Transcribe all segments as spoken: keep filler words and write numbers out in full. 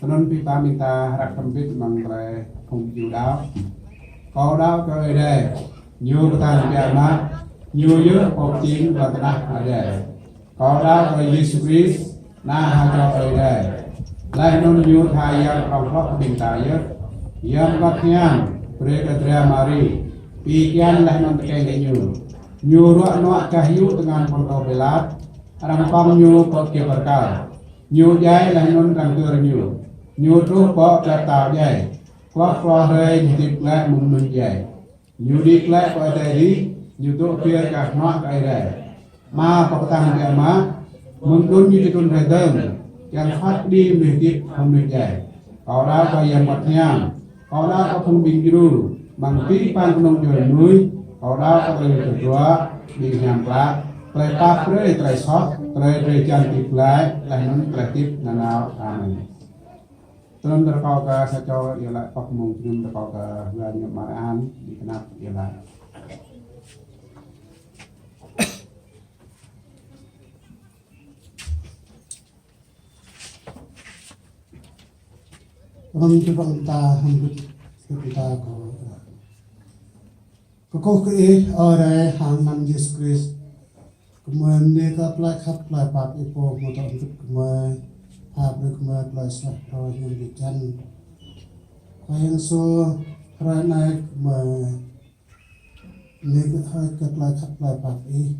Anŭn ƀing ta, ƀing ta răk hrŏm hơbĭt amăng tơlơi phung Yuđa. Kâo đaŏ kơ Ơi Adai, Ñu pơtăn biă mă, Ñu yơh pô pơjing lŏn tơnah adai. Kâo đaŏ kơ Yêsu Krist, Ană ha čô Ơi Adai. Laih anŭn Ñu tha Yang Pơhơnơ̆ng hloh kơ ƀing ta yơh. Yang Bơngăt Hiam brơi kơ Dra Mari pi kian laih anŭn tơkeng kơ Ñu. Ñu ruă nuă gah yŭ tơngan Pôntô Pilat, arăng pŏng Ñu pơ kiă bơrkal. Ñu djai laih anŭn arăng dơr Ñu. Ñu truh pơ plơi pơtao djai. Klâo klâo hrơi Ñu hơdip glaĭ mơ̆ng mơnuih djai. Ñu đĭ glaĭ pơ adai adih, Ñu dŏ pơyơr gah hnuă kơ Ơi Adai. Ama pơkơtang biă mă, mơ̆ng anŭn Ñu či trŭn hrơi dơ̆ng, kiăng phat kơđi mơnuih hơdip hăng mơnuih djai. Kâo đaŏ kơ Yang Bơngăt Hiam, kâo đaŏ kơ phung ƀing djru, amăng abih bang kơnung djuai mơnuih, kâo đaŏ kơ tơlơi tơdruă, ƀing hiam klă, tơlơi pap brơi, tơlơi soh, tơlơi drơi jan hơdip glaĭ, laih anŭn tơlơi hơdip nanao. Amen. Tơnŭn rơkâo kơ sa čô iâu laĭ pŏk mơ̆ng jơnum rơkâo kơ Hua Ñu Mă An, ƀing kơnăp iâu laĭ. Rơ̆ng čơrơ̆ng ta hơmưt, hơmưt ta kơ Kơkuh kơ Ih, Ơi Adai, hăng anăn Yêsu Krist. Gơmơi bơni kơ tơlơi khăp tơlơi pap Ih pô hmâo tŏ hơmưt gơmơi, pha brơi gơmơi tơlơi suaih phrâo hiam jơlan. Khua Yang Yêsu, hrơi anai gơmơi bơni kơ Ih kơ tơlơi khăp tơlơi pap Ih.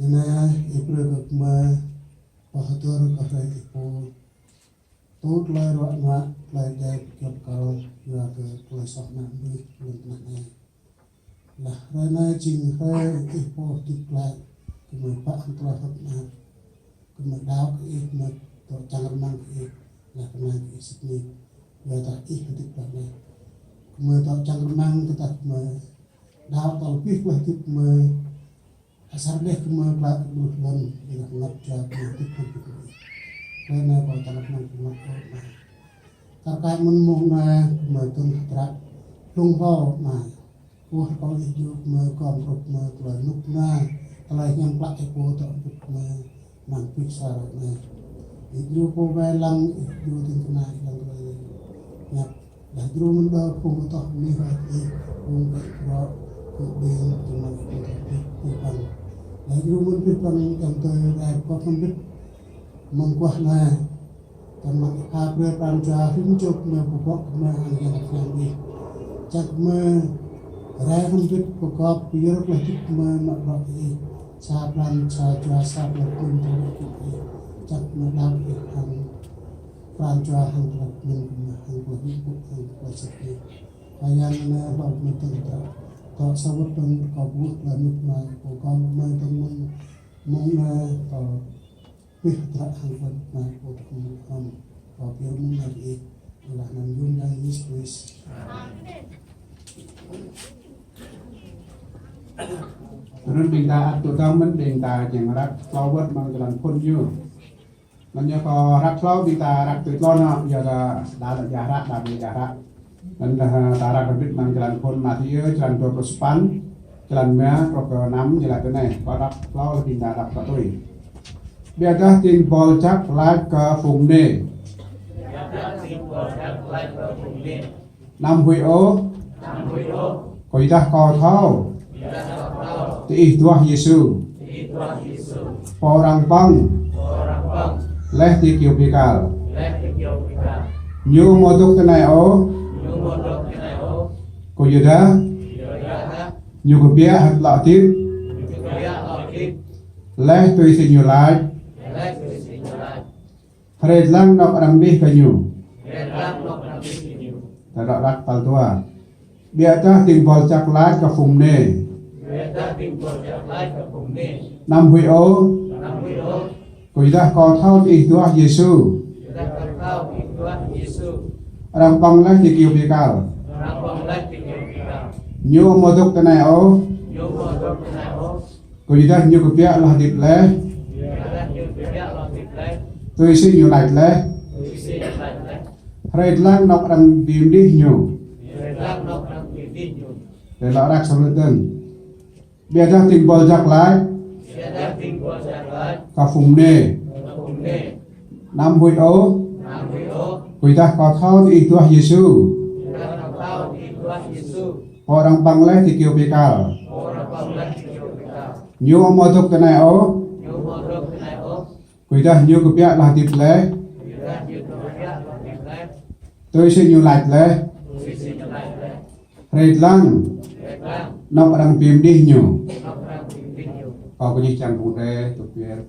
Anai Ih brơi kơ gơmơi pơhơdơr kơ hrơi Ih pô. Tŭ tơlơi ruă nuă, tơlơi djai pơkiaŏ bơrkal, yua kơ tơlơi soh mă mơnuih lŏn tơnah anai. Laih hrơi anai jing hrơi Ih pô hơdip glaĭ, gơmơi pă hăng tơlơi hơ̆k mơak, gơmơi đaŏ kơ Ih, gơmơi dŏ čang rơmang kơ Ih, laih kơnang kơ Ih sĭt nik. Yua dah Ih hơdip glaĭ laih, gơmơi dŏ čang rơmang tơdah gơmơi đaŏ tơl abih tơlơi hơdip gơmơi. Asar dêh gơmơi klă kơ ƀruh lŏn, ƀiădah ngăt jua gơmơi hơdip hăng Ih. Hrơi anai kâo čang rơmang kơ Ih, Ama. Kar kaĭ mơ̆n mông anai gơmơi dơ̆ng hơdră hlŏng hlâo, Ama. Kâo rơkâo Ih djru gơmơi, gom hrup gơmơi, tơlơi rơnŭk rơnua, tơlơi hiam klă Ih pô dŏ hơdip gơmơi amăng abih sa hrơi anai. Ih djru pô wai lăng, Ih djru ding kơna Ih lăng tơlơi hiam. Laih djru mơ̆n đơ phung pơtô mơnuih hơdip, phung pĕ krŏ, phung ƀing, tơmăn phung pơtô abih bang. Laih djru mơ̆n abih bang ayŏng adơi rai pơkŏp hơmưt mơguah anai. Tơmăn Ih pha brơi pran jua rĭm čô gơmơi, pơpŏk gơmơi hăng Yang Bơngăt Hiam Ih. Čang gơmơi rai hơmưt pơkŏp pơyơr tơlơi hơdip gơmơi mă bruă kơ Ih. Sa pran sa jua sa pran tơlơi hơdip kơ Ih. Čang gơmơi đaŏ kơ Ih hăng pran jua hăng tơlơi pơmĭn gơmơi, hăng tơlơi hơdip gơmơi, hăng tơlơi sĭt nik. Khua Yang, anai hlâo gơmơi dơ̆ng hơdră. Dŏ sa wơ̆t dơ̆ng rơkâo ƀuh tơlơi rơnŭk rơnua Ih pô, gom gơmơi dơ̆ng mơ̆n mông anai, dŏ abih hơdră hăng tơlơi rơnŭk rơnua Ih pô dŏ mơ̆n. Kâo pơyơr mông anai kơ Ih, tơlơi anăn Yang Yêsu Krist. Tơnŭn ƀing ta ăt tŭ dơ̆ng mơ̆n, ƀing ta jing răk hlâo wơ̆t amăng jơlan phŭn ñu. Anŭn yơh kâo răk hlâo, ƀing ta răk tui tlôn hă, yua dah đa lĕ jah răk, đa lĕ jah răk. Anŭn dah ta răk hơbĭt amăng jơlan phŭn Mathiơ, jơlan dua pluh sapăn, jơlan rơma truh kơ năm, jơlan tui anai. Kâo răk hlâo, ƀing ta răk pơtui. Ƀiădah ding bol jak laĭ kơ phung mơnê: Anăm huĭ ôh, kơyuadah kâo thâo diih duah Yêsu, pô arăng pŏng laih či kơyâo bi kal. Ñu ƀu dŏ tui anai ôh, kơyuadah Ñu kơbiă hăng tơlơi hơdip laih tui si Ñu laĭ. Hrơi dlăng anŏ arăng abih kơ Ñu. Tơlơi răk tal dua. Ƀiădah ding bol jak laĭ kơ phung mơnê: Anăm huĭ ôh, kơyuadah kâo thâo diih duah Yêsu, arăng pŏng laih či kơyâo bi kal. Ñu ƀu dŏ tui anai ôh, kơyuadah Ñu kơbiă lŏ hơdip laih tui si Ñu laĭ laih. Hrơi dlăng anŏ arăng bi mơdih Ñu. Tơlơi răk sa wơ̆t dơ̆ng. Ƀiădah ding bol jak laĭ kơ phung mơnê: Anăm huĭ ôh, Kơyuadah kâo thâo ih duah Yêsu, pô arăng pơ̆ng laih tơkiu ƀơi kal. Ñu ƀu hmâo dŏ tơ anai ôh, kơyuadah ñu kơbiă hloh hơdip laih. Tui si ñu laĭ laih: Rai lăng, anŏ arăng ƀing đih ñu. Kâo kơñĭ čang phung drơi tŭ pơyơr.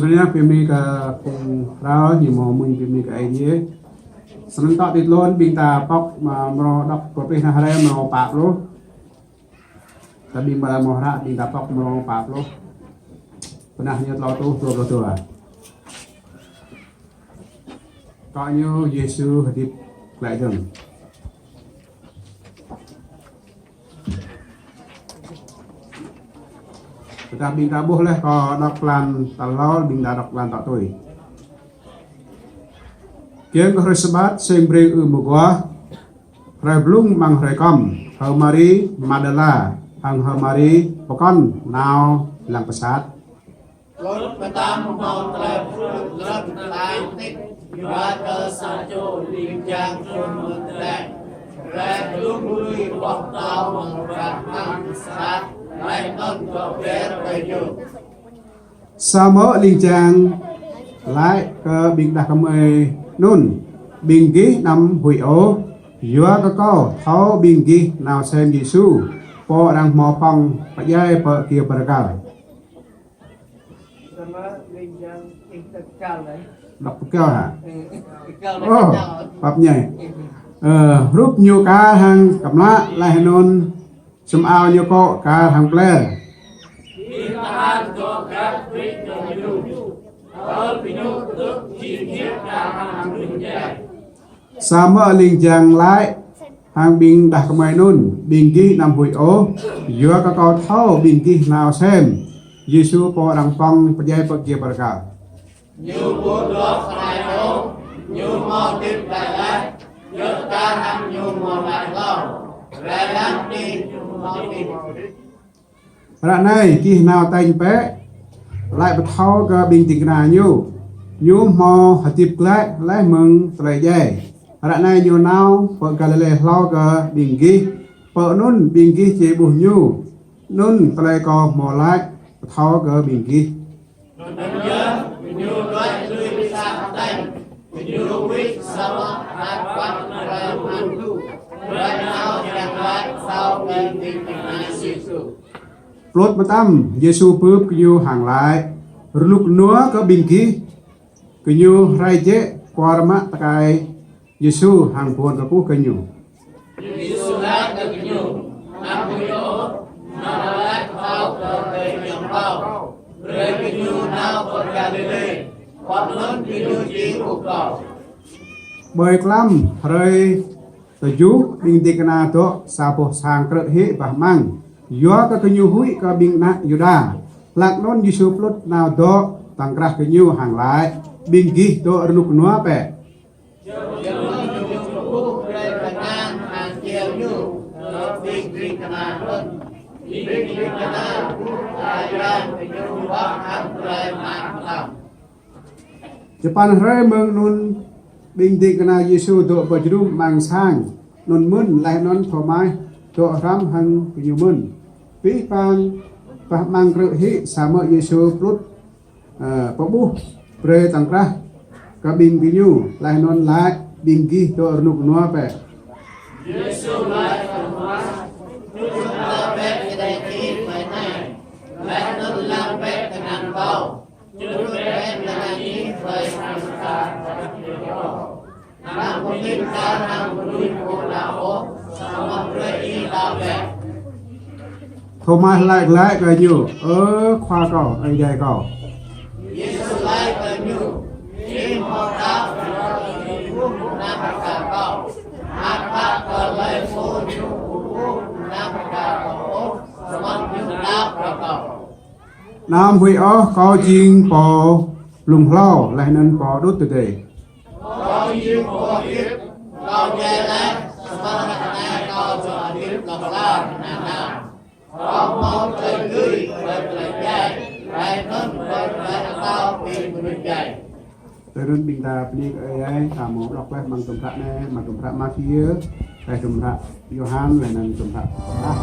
Anai bơni kơ phung hră ñu mơ̆ng bơni kơ Ơi Adai. Snăn tŏ ti tlôn ƀing ta pŏk mă mrô đŏk kơ pih nah hrơi mrô pă pluh. Ta ƀing ƀă mrô hră ƀing ta pŏk mrô pă pluh. Pơnah ñu tlâo tuh dua pluh dua. Kơ ñu Yêsu hơdip glaĭ dơ̆ng. Tơdah ƀing ta ƀuh laih kơ đŏk lăn tal hlâo, ƀing ta đŏk lăn tŏ tui. Kiăng kơ hrơi Sabat, sĭt brơi ư mơguah, hrơi blung amăng hrơi kŏm, H'Mari Magdala, hăng H'Mari pơkŏn nao lăng pơsat. Lŏn pơtăm hmâo tơlơi phrâo lŏn tơngan tĭt, yua kơ sa čô ling jang trŭn mơ̆ng tơngan. Rai tlung lui boh tâo mơ̆ng prăk mơ̆ng sat, rai nŏn kơ ber kơ ñu. Samơ̆ ling jang laĭ kơ ƀing đah kơmơi anŭn: Ƀing gih anăm huĭ ôh, yua kơ kâo thâo ƀing gih nao sem Yêsu, pô arăng hmâo pŏng pơdjai pơ kia bơrơkal. Đŏk pơkơl hă? Ơ, pap ñai. Ơ, hrup ñu kar hăng kơmlă laih anŭn sum ao ñu kŏ kar hăng pler. Samơ̆ ling jang laĭ hăng ƀing đah kơmơi anŭn: Ƀing gih anăm huĭ ôh, yua kơ kâo thâo ƀing gih nao sem Yêsu pô arăng pŏng pơdjai pơ kia bơrơkal. Ñu ƀu dŏ kơnai ôh, ñu hmâo hơdip glaĭ laih, djơ̆ kar hăng ñu hmâo laĭ hlâo, rai lăng ƀing ñu hmâo hơdip. Ră anai gih nao tañ bĕ, laĭ pơthâo kơ ƀing ding kơna ñu: Ñu hmâo hơdip glaĭ laih mơ̆ng tơlơi djai. Ră anai ñu nao pơ Galilê hlâo kơ ƀing gih, pơ anŭn ƀing gih či ƀuh ñu. Anŭn tơlơi kâo hmâo laĭ pơthâo kơ ƀing gih. Anŭn yơh, gơñu đuaĭ lui pơ sang tañ, gơñu wĭt samơ̆ hơ̆k păk rai mơ̆ng lu, đuaĭ nao kiăng laĭ pơthâo kơ ƀing ding kơna Yêsu. Plŭt mơtam, Yêsu bưp gơñu hăng laĭ: Rơnŭk rơnua kơ ƀing gih. Gơñu rai jĕ kuar mă tơkai Yêsu hăng bon kơkuh kơ ñu. Yêsu laĭ kơ gơñu: Anăm huĭ ôh, nao laĭ pơthâo kơ ƀing ayŏng kâo, brơi gơñu nao pơ Galilê, pơ anŭn gơñu či ƀuh kâo. Ƀơi klăm hrơi tơjuh, ƀing ding kơna dŏ sa boh sang krư̆ hĭ bah amăng, yua kơ gơñu huĭ kơ ƀing ană Yuđa. Hlak anŭn Yêsu plŭt nao dŏ tŏng krah gơñu hăng laĭ: Ƀing gih dŏ rơnŭk rơnua bĕ. Tơpăn hrơi mơ̆ng anŭn, ƀing ding kơna Yêsu dŏ pơjơnum amăng sang anŭn mơ̆n, laih anŭn Thômas dŏ hrŏm hăng gơñu mơ̆n. Pih pang bah amăng krư̆ hĭ samơ̆ Yêsu plŭt ơ, pơƀuh brơi tŏng krah kơ ƀing gơñu, laih anŭn laĭ: Ƀing gih dŏ rơnŭk rơnua bĕ. Yêsu laĭ kơ Thômas: Čut kâo bĕ kơđai ih ƀơi anai, laih anŭn lăng bĕ kơnang kâo, čut bĕ kơnang ih ƀơi sang mơta. Anăm pơmĭn kar hăng mơnuih pô đaŏ ôh, samơ̆ brơi ih đaŏ bĕ. Thômas laĭ glaĭ kơ ñu: Ơ Khua kâo, Ơi Adai kâo. Yêsu laĭ kơ ñu: Ih hmâo đaŏ yua kơ ih ƀuh kơnang pơkă kâo. Hơ̆k păk kơ hlơi pô ñu ƀu ƀuh kơnang pơkă kâo ôh, samơ̆ ñu đaŏ kơ kâo. Anăm huĭ ôh, kâo jing pô blung hlâo laih anŭn pô đŭt tơdơi. Kâo jing pô hơdip, kâo djai laih, samơ̆ ră anai kâo dŏ hơdip hlŏng lar nanao. Kâo hmâo tơlơi dưi ƀơi tơlơi djai, laih anŭn ƀơi tơlơi atâo ƀing mơnuih djai. Tui anŭn ƀing ta bơni kơ Ơi Adai, ta hmâo đŏk laih amăng tơlơi pơthâo anai, amăng tơlơi pơthâo Mathiơ, laih tơlơi pơthâo Yôhan, laih anŭn tơlơi pơthâo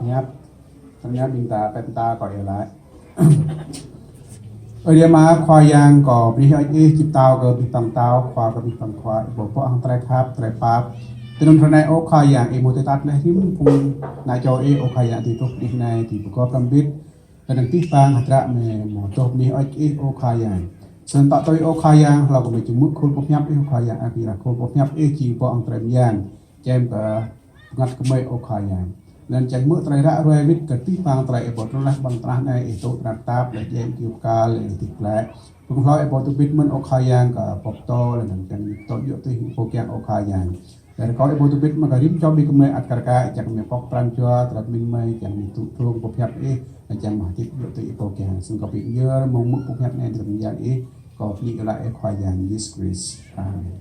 Hiăp, tơña ƀing ta, pĕ ta kơ iâu laĭ. Ơ Adai Ama, Khua Yang kâo bơni hơơč Ih, Ih jing Pơtao kơ abih bang pơtao, Khua kơ abih bang khua, Ih pô pơ̆k hăng tơlơi khăp, tơlơi pap. Tui anŭn hrơi anai, ơ Khua Yang, Ih hmâo tui tat laih rĭm phung ană čô Ih, ơ Khua Yang, adih tŏ bơni anai, adih pơgop hrŏm hơbĭt. Tơdang abih bang hơdră mơ̆ hmâo tŏ bơni hơơč Ih, ơ Khua Yang. Snăn tŏ tui, ơ Khua Yang, hlâo kơ mơ̆ či hmư̆ khul boh hiăp Ih, ơ Khua Yang, abih bang khul boh hiăp Ih, či pơ̆k hăng tơlơi mơyang. Čem kơ bơngăt kơ mơi, ơ Khua Yang. Anŭn čang hmư̆ tơlơi ră ruai wĭt kơ abih bang tơlơi Ih pô truh laih ƀơi lŏn tơnah anai, Ih dŏ pơtăp tap, laih djai kơyâo kơkal, laih hơdip glaĭ. Pơ̆ng hlâo Ih pô tŭ bĭt mơ̆n, ơ Khua Yang, kơ pŏk tŏ yua tui Ih pô kiăng, ơ Khua Yang. Laih rơkâo Ih pô tŭ bĭt mơ̆n kơ rĭm čô ƀing gơmơi ăt kar kaĭ, čang mơ̆ pŏk pran jua, tơlơi pơmĭn mơi, čang mơ̆ tŭ drông boh hiăp Ih, čang mơ̆ hơdip yua tui Ih pô kiăng. Snăn kâo pơyơr mơ̆ng mơ̆ng boh hiăp anai tơlơi mơyang Ih, kâo bơni iâu laĭ Ih Khua Yang Yêsu Krist. Amen.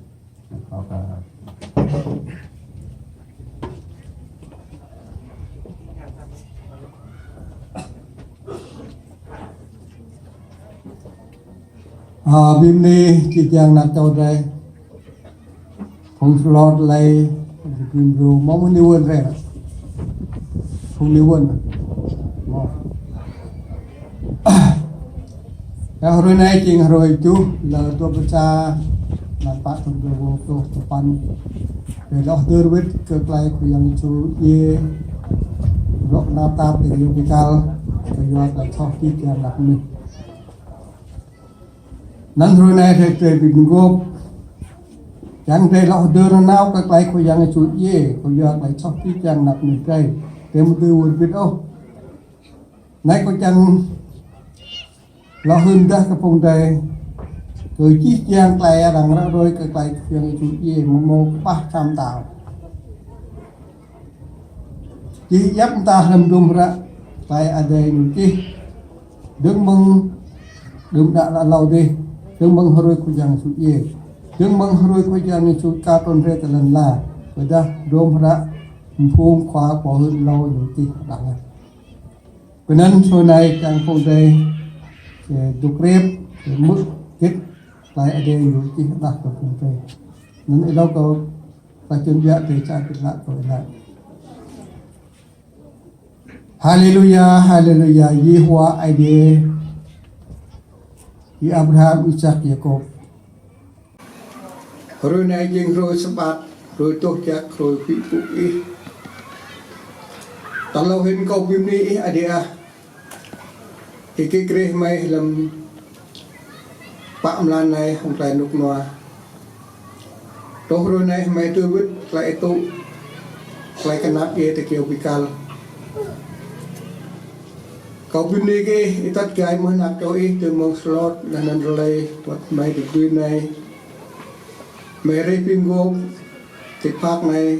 Ơ, bim ni, či jang nak tau dai. Phung slot lai, bim ru, mơ̆ng ni wơn re. Phung ni wơn. Mơ̆. Ơ, hrơi anai jing hrơi tơjuh, lơ dua pluh sa, mlan pă thŭn dua rơbâo dua pluh sapăn. Ƀơi lŏ hơdơr wĭt kơ tơlơi Khua Yang Yêsu djai, lŏ nao tap tơ kơyâo kơkal, kơ yua tơlơi soh či jang ană mơnuih. Anŭn hrơi anai hrơi tơjuh ƀing gơ̆. Čang ƀơi lŏ hơdơr nanao kơ tơlơi Khua Yang Yêsu djai, kơ yua tơlơi soh či jang ană mơnuih dai. Tơdang mơ̆ tui wơr bĭt ôh. Anai kâo čang lŏ hưn dah kơ phung dai. Kơ či jang tơlơi arăng ră ruai kơ tơlơi Khua Yang Yêsu djai mơ̆ hmâo kơƀah čăm tao. Či yap mơta hlăm hrŏm hră tơlơi Adai ñu čih. Dơ̆ng mơ̆ng, dơ̆ng đă lă hlâo dih. Dơ̆ng mơ̆ng hrơi Khua Yang Yêsu djai. Dơ̆ng mơ̆ng hrơi Khua Yang Yêsu ka trŭn rai tơ lăn ala. Ƀôdah hrŏm hră phung khua pô hưn hlâo ñu čih đăng. Pơanăn hrơi anai čang phung dai, ơ, dŏ krep, ơ, hmư̆ hơget tơlơi Adai ñu čih đăng kơ phung dai. Anŭn ih hlâo kơ ta čun biă tơ ča kơ lă kơ lă. Haleluya, haleluya, Yêhôwa Adai, Ih Abraham, Isak, Yakôb. Hrơi anai jing hrơi Sabat, hrơi tuh jak, hrơi huĭ pŭ Ih. Tal hlâo hĭn kâo bơni Ih Adai ah. Ih kơ kreh mơi hlăm pă mlan anai hăng tơlơi rơnŭk rơnua. Truh hrơi anai mơi tui wĭt tơlơi Ih tŭ, tơlơi knap Ih tơ kơyâo kơkal. Kâo bơni kơ Ih, Ih tăt gai mơ̆ng ană čô Ih tơ mơ̆ng slot, laih anŭn rơlei, wơ̆t mơi tơ ƀing anai. Mơi rai pơgop, tơpă anai,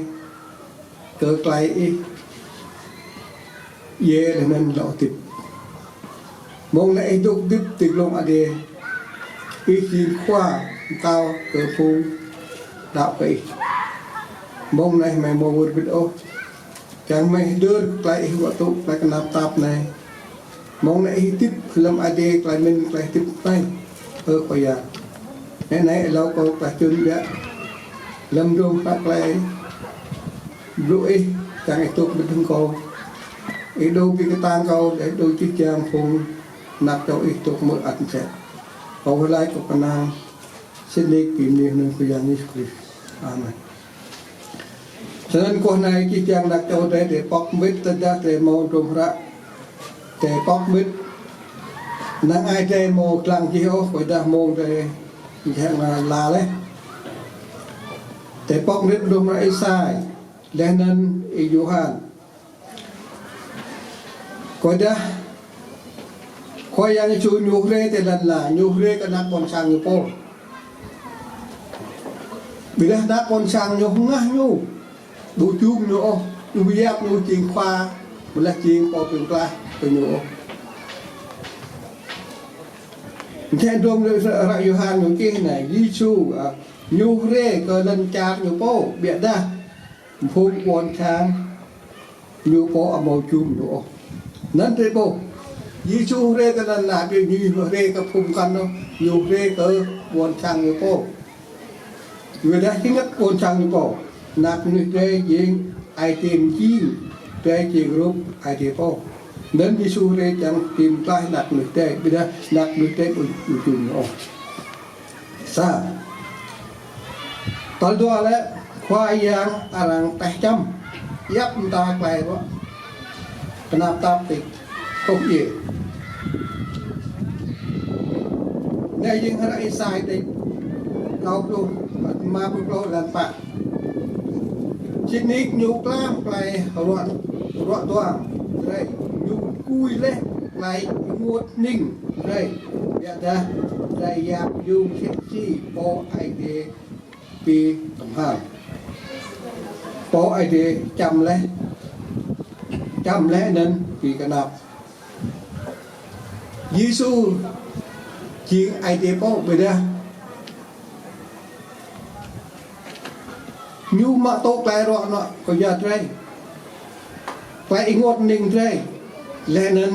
kơ tơlơi Ih djai laih anŭn lŏ hơdip. Mơ̆ng anai Ih dŏ hơdip tơ glông adai. Ih jing Khua pơtao kơ phung đaŏ kơ Ih. Mơ̆ng anai mơi hmâo wơr bĭt ôh. Čang mơi hơdơr tơlơi Ih wơ̆t tŭ tơlơi knap tap anai. Mơ̆ng anai Ih hơdip hlăm adai tơlơi mĭn tơlơi hơdip anai. Ơ Khua Yang. Anai anai ih hlâo kơ tơlơi čun biă. Hlăm hrŏm hră tơlơi blŭ Ih, čang Ih dŏ mơ̆ng kâo. Ih dŏ ƀơi kơtang kâo, Ih dŏ či jang phung ană čô Ih dŏ mơ̆ ăt mơsĕ. Kâo wơ̆t laĭ kơ kơnang. Sĭt nik bơni hơnơ̆ng Khua Yang Yêsu Krist. Amen. Snăn kơ anai či jang ană čô drei, drei pŏk mbĭt tơdah drei hmâo hrŏm hră. Drei pŏk mbĭt. Năng ai drei hmâo lăng čih ôh, kơ dah hmâo drei čih ngă lă leh. Drei pŏk mbĭt hrŏm hră Êsai, laih anŭn Ơi Yôhan. Kơ dah Khua Yang Yêsu ñu rai tơ lăn ala, ñu rai kơ ană ƀôn sang ñu pô. Ƀiădah ană ƀôn sang ñu hơngah ñu, ƀu jum ñu ôh, ñu ƀu yap ñu jing khua, ƀiădah jing pô pơklaih kơ ñu ôh. Mơ̆ng hrŏm hră Yôhan ñu čih anai, Yêsu, a, ñu rai kơ lŏn čar ñu pô, ƀiădah phung ƀôn sang ñu pô amâo jum ñu ôh. Anŭn drei ƀuh. Yêsu rai tơ lăn ala, ƀiădah ñu rai kơ phung mkăn ôh, ñu rai kơ ƀôn sang ñu pô. Ƀiădah jing ană ƀôn sang ñu pô. Ană mơnuih drei jing ai tiê mơjing. drơi jing rup Aê Diê pô. Anŭn Yêsu rai čang pơklaih ană mơnuih drơi, ƀiădah ană mơnuih drơi ƀu, ƀu čŭn ôh. Sa. Tal dua lĕ, Khua Yang arăng teh čăm, djăp mơta tơlơi ruă, kơnap tap tĭt, tŏh djai. Anai jing hră Êsai tĭt, klâo pluh, mă pluh klâo, lan pă. Sĭt nik ñu klam tơlơi ruă, ruă duam drơi, ñu kui laih tơlơi ênguôt hning drơi, ƀiădah drơi yap yŭng sĭt si Pô Aê Diê pi kơmhal. Pô Aê Diê čăm laih, čăm laih anŭn pi kơnap. Yêsu jing Aê Diê pô, ƀiădah ñu mă tŏ tơlơi ruă ană kơ yua drơi, tơlơi ênguôt hning drơi, laih anŭn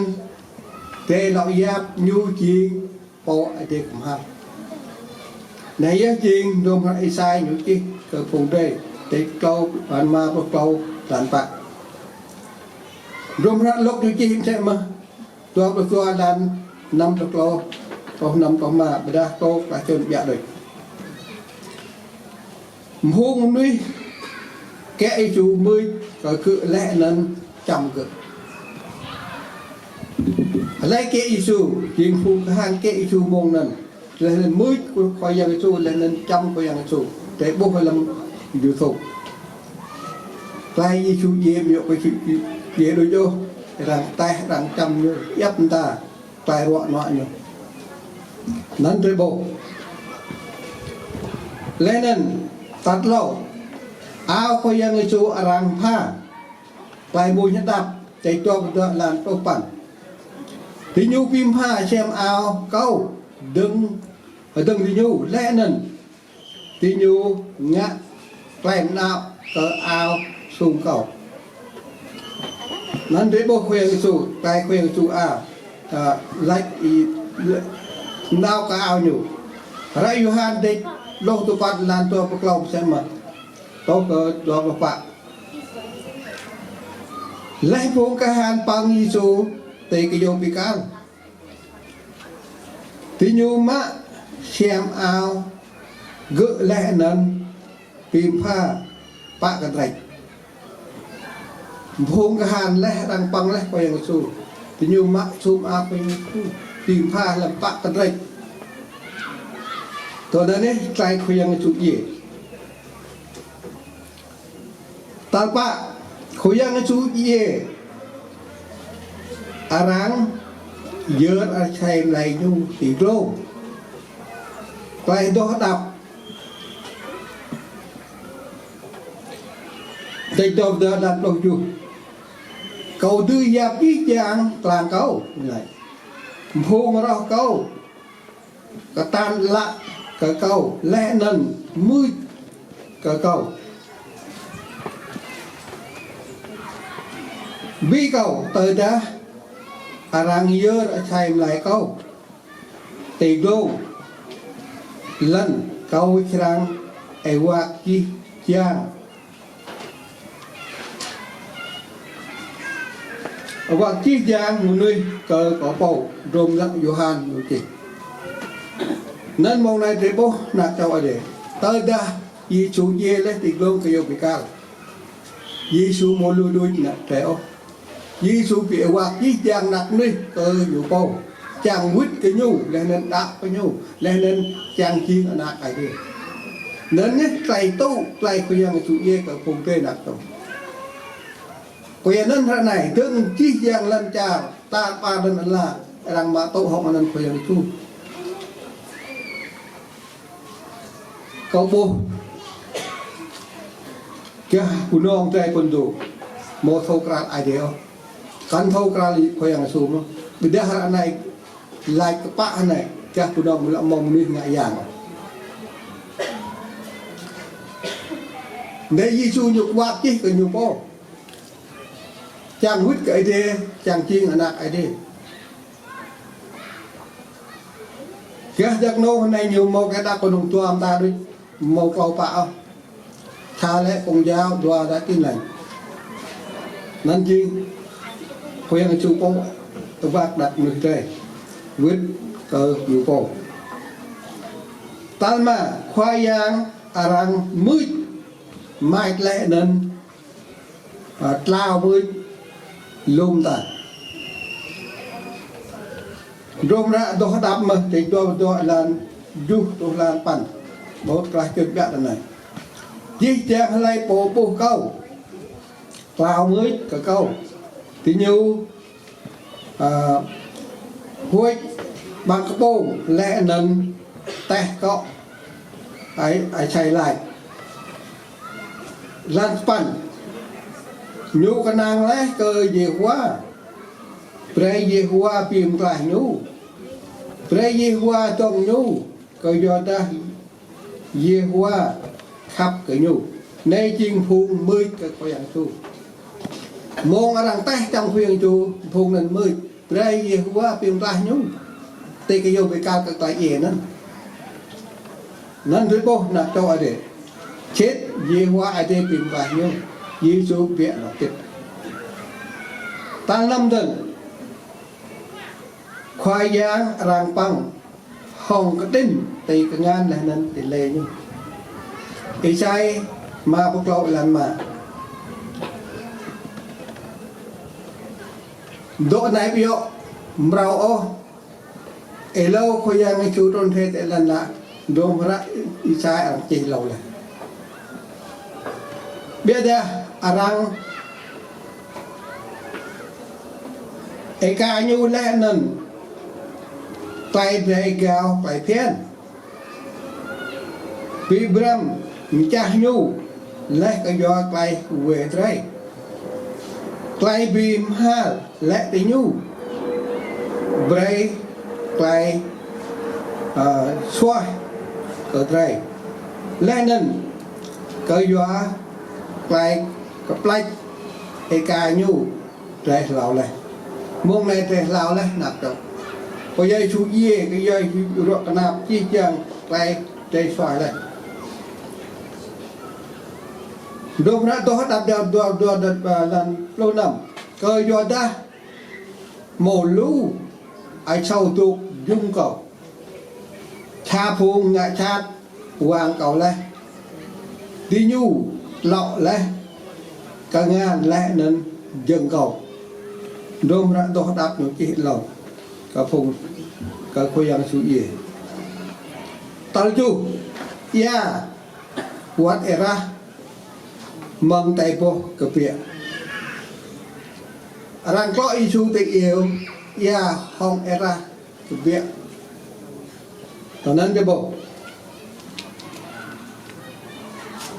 drơi lŏ yap ñu jing Pô Aê Diê kơmhal. Anai yơh jing hrŏm hră Êsai ñu čih kơ phung drơi, tĭt klâo, lan mă pluh klâo, lan pă. Hrŏm hră Luk ñu čih mơsĕ mơh, dua pluh dua, lan năm pluh klâo, pluh năm, pluh mă, ƀiădah tŏ klah čun ƀiă đôč. Mơ̆ng mơnuih kiăng Yêsu mưč kơ gơ̆ laih anŭn čăm gơ̆. Hlơi kiăng Yêsu, jing phung kahan kiăng Yêsu mơ̆ng anŭn. Laih anŭn mưč Khua Yang Yêsu, laih anŭn čăm Khua Yang Yêsu. Drơi ƀuh lăm YouTube. Tơlơi Yêsu djai, mơ̆ yơh Yêsu djai đôč ôh, arăng teh, arăng čăm ñu, djăp mơta tơlơi ruă ană ñu. Anŭn drơi ƀuh. Laih anŭn tal klâo, ao Khua Yang Yêsu arăng pha. Tơlơi mơnuih hơdăp, tĭt dua pluh dua, lan pluh păn. Diñu pi pha sem ao kâo dơ̆ng, dơ̆ng diñu, laih anŭn diñu ngă klem nao kơ ao sung kâo. Anŭn drơi ƀuh Khua Yang Yêsu, tơlơi Khua Yang Yêsu a, a, laĭ ih, nao kơ ao ñu. Hră Yôhan tĭt pluh duapăn, lan dua pluh klâo mơsĕ mơh, tŏ kơ dua pluh pă. Laih phung kahan pơ̆ng Yêsu tui kơyâo pi kal, diñu mă sem ao gơ̆ laih anŭn pi pha pă kơdrĕč. Phung kahan laih arăng pơ̆ng laih Khua Yang Yêsu, diñu mă sem ao Khua Yang Yêsu pi pha lăm pă kơdrĕč. Tui anŭn yơh tơlơi Khua Yang Yêsu djai. Tal pă, Khua Yang Yêsu djai, arăng yơr asei mơlai ñu ti glông. Tơlơi adoh hơdăp. Tĭt dua pluh dua, lan pluh tơjuh. Kâo dưi yap jih jang tơlang kâo, ñu laĭ. Phung rŏh kâo kơtang lăk kơ kâo, laih anŭn mưč kơ kâo. Ƀing kâo tơdah arăng yơr asei mơlai kâo ti glông, lŏn kâo srăng êwak jih jang. Êwak jih jang mơnuih kơ kâo pô, hrŏm hră Yôhan ñu čih. Anŭn mơ̆ng anai drơi ƀuh ană čô Aê Diê. Tơdah Yêsu djai laih ti glông kơyâo pi kal, Yêsu ƀu lui đuč ană drơi ôh. Yêsu pi êwak jih jang ană mơnuih kơ ñu pô, čang wĭt kơ ñu, laih anŭn đaŏ kơ ñu, laih anŭn čang jing ană Aê Diê. Anŭn yơh tơlơi tŭ, tơlơi Khua Yang Yêsu djai kơ phung drơi ană tŭ. Kơ yua anŭn hră anai, dơ̆ng jih jang lŏn čar, tar ƀar lŏn ala, arăng mă tŭ hŏng anăn Khua Yang Yêsu. Kâo ƀuh gah kơnong drơi pơdŏng, mơ̆ thâo krăn Aê Diê ôh. Kăn thâo krăn Khua Yang Yêsu mơ̆n. Ƀiădah hră anai laĭ kơpă anai, gah kơnong mơ̆ lŏ mơ̆ng mơnuih ngă yang. Anai Yêsu ñu kwak čih kơ ñu pô. Čang wĭt kơ Aê Diê, čang jing ană Aê Diê. Gah jak nô anai ñu mâo kơ đa kơnong dua mơta đôč, mâo klâo pă ôh. Sa lĕ Công giáo, dua lĕ Tin Lành. Anŭn jing Khua Yang Yêsu pô tơwak đah mơnuih drơi wơ̆t kơ ñu pô. Tal mă Khua Yang arăng mưč mač laih anŭn, ă, tlao mưč lŏm ta. Hrŏm hră Adoh Hơđăp mơ̆, čih dua pluh dua, lan tơjuh truh lan păn. Ƀuh klah čut biă tơ anai. Jih jang hlơi pô ƀuh kâo tlao mưč kơ kâo, diñu, ă, huĭ ƀăng kơƀông laih anŭn teh kŏ ai, ai sai lač. Lan păn. Ñu kơnang laih kơ Yêhôwa. Brơi Yêhôwa bi mơklaih ñu. Brơi Yêhôwa dŏng ñu, kơ yua dah Yêhôwa khăp kơ ñu. Anai jing phung mưč kơ Khua Yang Yêsu. Mơ̆ng arăng teh čang Khua Yang Yêsu, phung anŭn mưč. Brơi Yêhôwa bi mơklaih ñu. Tơ kơ yua bi kal kơ tơlơi iê anŭn. Anŭn ƀuh ană čô Adai. Sĭt Yêhôwa Adai bi mơklaih ñu. Yêsu biă lŏ tĭt. Tal năm dơ̆ng. Khua Yang arăng păng hŏng kơđĭn tơ kơngan laih anŭn tơlơi ñu. Êsai rơma pluh klâo, lan rơma. Dŏ anai ƀiă mrâo ôh. Êlâo Khua Yang Yêsu trŭn rai tơ lŏn ala, hrŏm hră Êsai arăng čih hlâo laih. Biă dah arăng êka ñu laih anŭn tơlơi drơi gao tơlơi phiăn. Bi brăm mơčah ñu laih kơ yua tơlơi wai drơi. Tơlơi bi mơhal lĕ tơ ñu. Brơi tơlơi, ă, suaih kơ drơi. Laih anŭn kơ yua tơlơi kơplač êka ñu drơi hlâo laih. Mơ̆ng anai drơi hlâo laih ană čô. Khua Yang Yêsu iê, kơ yua Yêsu ruă kơnap, jih jang tơlơi drơi suaih laih. Hrŏm hră Adoh Hơđăp dua, dua, dua, dua, ă, lan pluh năm. Kơ yua dah hmâo lu asâo dŏ jum kâo. Sa phung ngă sat wang kâo laih. Diñu tlŏ laih kơngan laih anŭn jơ̆ng kâo. Hrŏm hră Adoh Hơđăp ñu čih hlâo kơ phung, kơ Khua Yang Yêsu iê. Tal tơjuh, ia wơ̆t êrah mơ̆ng tơlơi boh kơbiă. Arăng tlŏ Yêsu tơ iêu, ia hŏng êrah kơbiă. Tui anŭn dơ̆ ƀuh.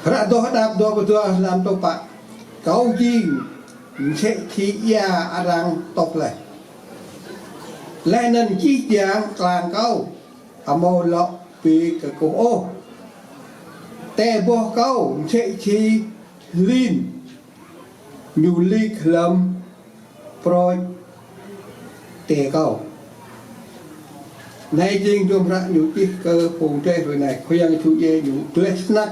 Hră Adoh Hơđăp dua pluh dua, lan pluh pă. Kâo jing msĕ si ia arăng tuh laih. Laih anŭn jih jang klang kâo amâo lŏ bi kơkuh ôh. Tơlơi boh kâo msĕ si hlin ñu lik hlăm prôč tơ kâo. Anai jing hrŏm hră ñu čih kơ phung drơi hrơi anai. Khua Yang Yêsu iê ñu gleh snăk.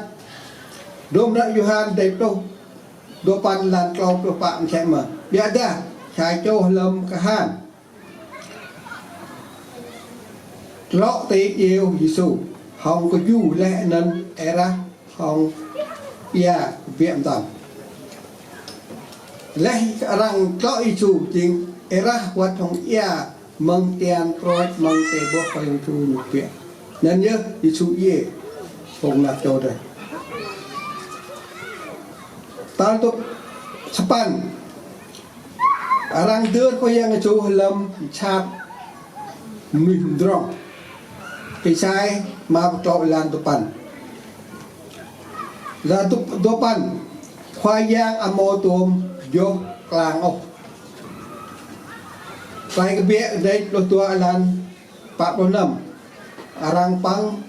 Hrŏm hră Yôhan dêh pluh dua păn, lan klâo pluh pă msĕ mơ̆n. Biă dah sa čô hlăm kahan tlŏ tơ iêu Yêsu hŏng kơju laih anŭn êrah hŏng ia kơbiă mơtam. Laih arăng tlŏ Yêsu jing êrah wơ̆t hŏng ia mơ̆ng tian prôč mơ̆ng tơlơi boh Khua Yang Yêsu ñu kơbiă. Anŭn yơh Yêsu iê phung ană čô drơi. Tal tŭ sapăn. Arăng dơ̆r Khua Yang Yêsu hlăm čăp mơnuih mdrŏng. Êsai rơma pluh klâo, lan dua păn. Lan dua, dua păn. Khua Yang amâo tuôm joh klang ôh. Tơlơi Kơbiă dêh pluh dua, lan pă pluh năm. Arăng păng,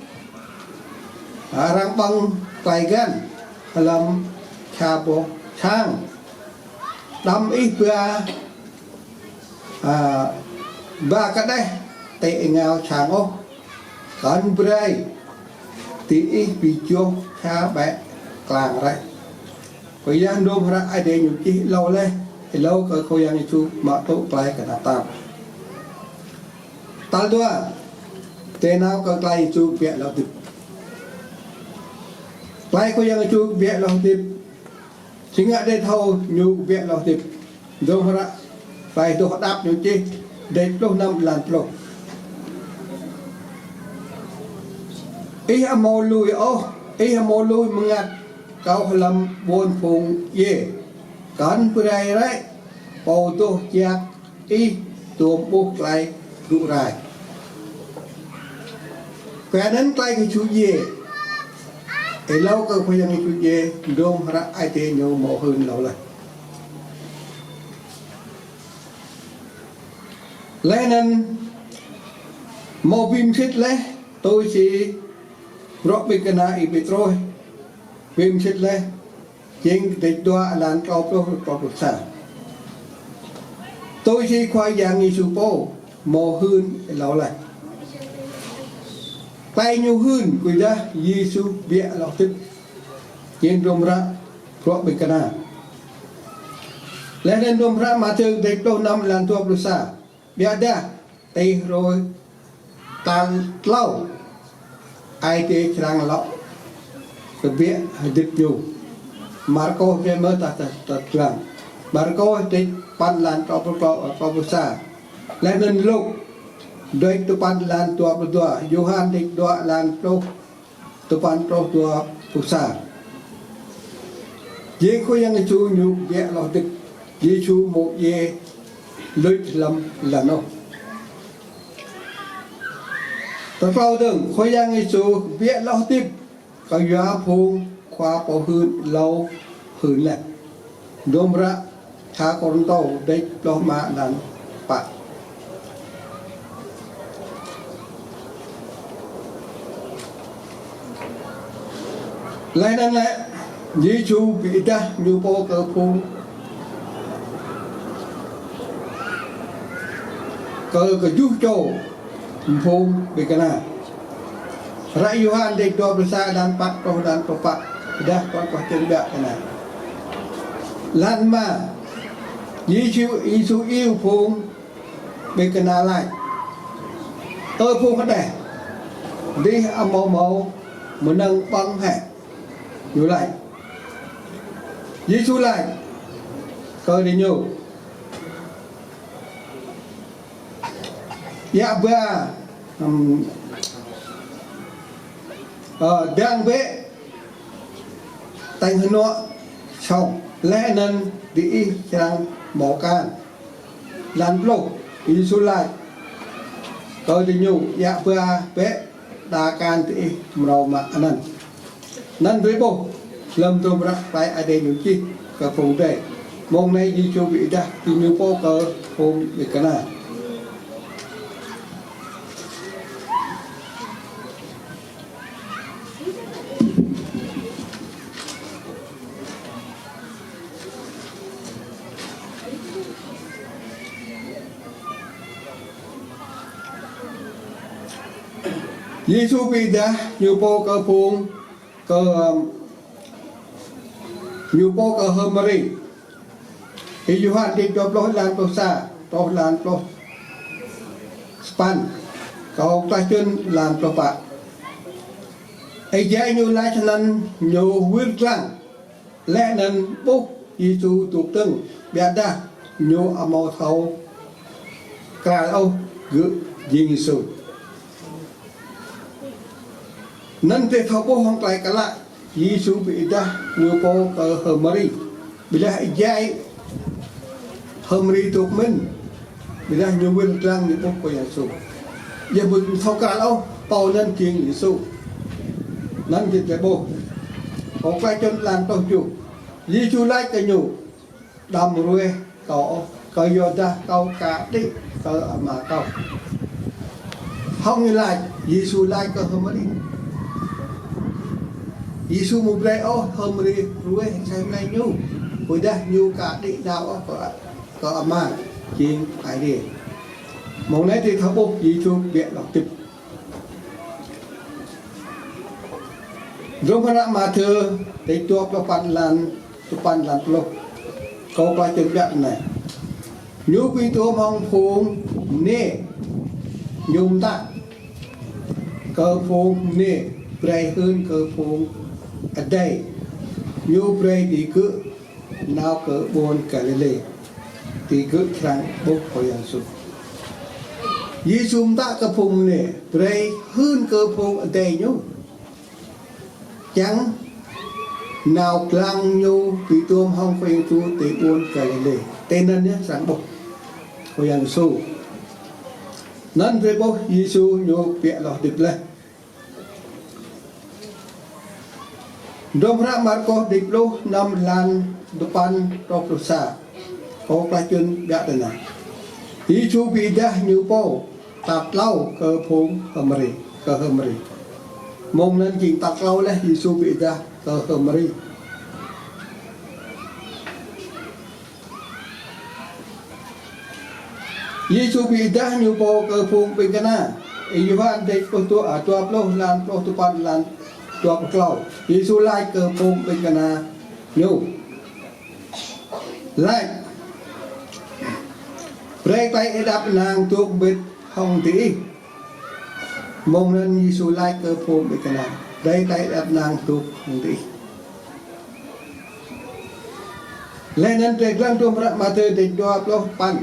arăng păng tơlơi găn hlăm sa boh sang. Đăm ih ba, ă, ba kơđeh tơ êngao sang ôh. Kăn brơi tơ ih bi joh sa ƀĕ klang rai. Khua Yang hrŏm hră Adai ñu čih hlâo laih. hlâo kơ Khua Yang Yêsu mă tŭ tơlơi kơnăl tap. Tal dua, tơnao kơ tơlơi Yêsu kơbiă lŏ hơdip. Tơlơi Khua Yang Yêsu kơbiă lŏ hơdip. Či ngă drơi thâo ñu kơbiă lŏ hơdip. Dơ̆ng hră tơlơi Adoh Đăp ñu čih, dêh pluh năm, lan pluh. Ih amâo lui ôh, ih amâo lui mơngăt Kâo hlăm ƀôn phung djai. Kăn brơi rai pô dŏ jak ih tuôm ƀuh tơlơi rŭ rai. Kơ anŭn tơlơi kơ čô djai. Hlâo kơ Khua Yang Yêsu djai, dơ̆ng hră Ơi Adai ñu hmâo hưn hlâo laih. Laih anŭn hmâo bi mơsĭt laih, tui si bruă ƀing kơna Y-Pêtrôs bi mơsĭt laih, jing dêh dua, lan klâo pluh, klâo pluh sa. Tui si Khua Yang Yêsu pô hmâo hưn hlâo laih. Tơlơi ñu hưn kơ dah Yêsu kơbiă lŏ hơdip. Jing dơ̆ng hră bruă ƀing kơna. Laih anŭn dơ̆ng hră Mathiơ dêh pluh năm, lan dua pluh sa. Biă dah tih hrơi tal tlâo, Ơi Adai črang lŏ kơbiă hơdip ñu. Markôs dêh mơ̆ ta, ta, ta črang. Markôs dêh păn, lan klâo pluh, klâo pluh sa. Laih anŭn Luk dêh tơpăn, lan dua pluh dua. Yôhan dêh dua, lan pluh tơpăn truh dua pluh sa. Jing Khua Yang Yêsu ñu kơbiă lŏ hơdip. Yêsu mơ̆ djai luč hlăm lŏn ôh. Tal klâo dơ̆ng, Khua Yang Yêsu kơbiă lŏ hơdip. Kơ yua phung khua pô hưn hlâo hưn laih. Dơ̆ng hră sa Kôrintô dêh pluh rơma, lan pă. Laih anŭn lĕ, Yêsu bi êdah ñu pô kơ phung, kơ kơjuh čô phung ƀing kơna. Hră Yôhan dêh dua pluh sa, lan pă truh lan pluh pă. Dah kơ kơ čen biă kơna. Lan rơma, Yêsu, Yêsu iâu phung ƀing kơna laĭ: Ơ phung hơđeh, dih amâo hmâo mơnơ̆ng ƀơ̆ng hĕ? Ñu laĭ. Yêsu laĭ kơ diñu: Djă ba, ưm, ơ, dang bĕ tañ hơnuă sŏng, laih anŭn diih črang hmâo akan. Lan pluh, Yêsu laĭ kơ diñu: Djă ba bĕ, đa akan diih mrâo mă anăn. Anăn brơi ƀuh, hlăm dơ̆ng hră tơlơi Ơi Adai ñu čih kơ phung drơi. Mơ̆ng anai Yêsu bi êdah diñu pô kơ phung ƀing kơna. Yêsu bi êdah ñu pô kơ phung, kơ, ñu pô kơ H'Mari. Ih Yôhan dêh dua pluh, lan pluh sa truh lan pluh sapăn. Kâo klah čŭn lan pluh pă. Êjai ñu laĭ snăn ñu wir lăng. Laih anăn ƀuh Yêsu dôk dơ̆ng, biă dah ñu amâo thâo kral ôh gơ̆ jing Yêsu. Anăn drơi thâo ƀuh hŏng tơlơi klă, Yêsu bi êdah ñu pô kơ H'Mari. Ƀiădah êjai H'Mari dôk mĭn, ƀiădah ñu wir lăng ñu ƀuh kơ Yêsu. Yơh ƀu thâo kral ôh, pô anăn jing Yêsu. Anăn drơi ƀuh. Kâo klah čŭn lan pluh tơjuh. Yêsu laĭ kơ ñu: Đăm ruêh kâo ôh, kơyuadah kâo ka đĭ kơ Ama kâo. Hŏng ñu laĭ, Yêsu laĭ kơ H'Mari. Yêsu amâo brơi ôh H'Mari ruêh asei mlei ñu, ƀiădah ñu ka đĭ đaŏ ôh kơ, kơ Ama, jing Ơi Adai. Mơ̆ng anai drơi thâo ƀuh Yêsu kơbiă lŏ hơdip. Dơ̆ng hră Mathiơ, dêh dua pluh păn, lan dua păn, lan pluh. Kâo klah čun biă anai. Ñu ƀu tŭ mơ̆ng phung mơnê. Ñu mơtă kơ phung mơnê, brơi hưn kơ phung adai. Ñu brơi digơ̆ nao kơ ƀôn Galilê, digơ̆ črang ƀuh Khua Yang Yêsu. Yêsu mơtă kơ phung mơnê, brơi hưn kơ phung adai ñu, čang nao lăng ñu ƀu tŭ hăng Khua Yang Yêsu ti ƀôn Galilê. Ti anŭn yơh črang ƀuh Khua Yang Yêsu. Anŭn brơi ƀuh Yêsu ñu biă hloh hơdip laih. Dôm hră Markôs dêh pluh năm, lan duapăn truh pluh sa. Kâo klah čun biă tui anai. Yêsu pơdah ñu pô tal klâo kơ phung H'Mari, kơ H'Mari. Mơ̆ng anŭn jing tal klâo laih Yêsu pơdah kơ H'Mari. Yêsu pơdah ñu pô kơ phung ƀing kơna. Ơi Yôhan dêh pluh dua, a, dua pluh, lan pluh duapăn, lan dua pluh klâo. Yêsu laĭ kơ phung ƀing kơna ñu, laĭ: Brơi tơlơi ơi adăp kơnang dŏ mbĭt hăng diih. Mơ̆ng anŭn Yêsu laĭ kơ phung ƀing kơna: Brơi tơlơi ơi adăp kơnang dŏ hăng diih. Laih anŭn drơi lăng dôm hră Mathiơ dêh dua pluh păn,